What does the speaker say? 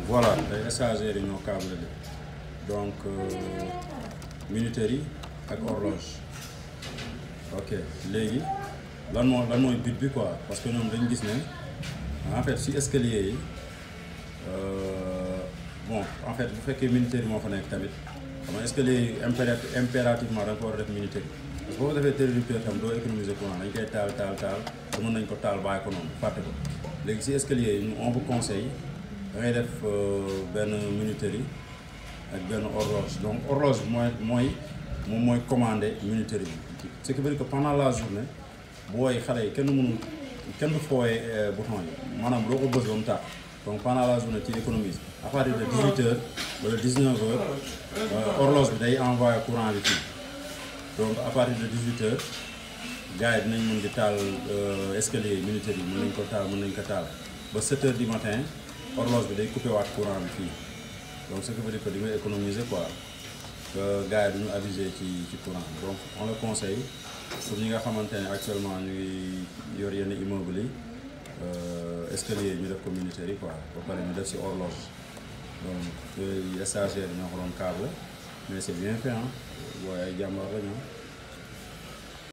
voilà les stagiaires yi ñoo câble donc minuterie ak horloge ok léegi lan mooy but bi quoi parce que ñoom dañu gis ne en fait si escalier yi bon en fait bu fekkee minuterie moo fa nekk tamit xam nga escalier yi impérativement da nga ko war a def minuterie parce que boo ko defee interrupteur tam doo économiser courant dañ koy taal te mën nañ ko taal bàyyi ko noonu fàtte ko léegi si escalier yi on vous conseille da ngay def benn minuterie ak benn horloge donc horloge bi mooy commandé minuterie bi ce qui veut dire que pendant la journée booy xale yi kenn du fooyee bouton yi maanaam doo ko bës ba mu tàkk donc pendant la journée ci économise à partir de 18h wala 19h horloge bi day envoyé courant bi fii donc à partir de 18h gars yi dinañ mën di taal escalier minuterie yi mën nañ ko taal ba 7h du matin horloge bi day coupé waat courant bi fii donc ce qui veut dire que di nga économiser quoi gars yi duñu aviser ci courant donc on le conseille pour ñi nga xamante ne actuellement ñu ngi yor yenn immeuble yi escalier ñu def ko minuterie quoi ba pare ñu def ci horloge donc stagiaires ñoo ko doon câble mais c'est bien fait ah waaye ay jàmbaar la ñu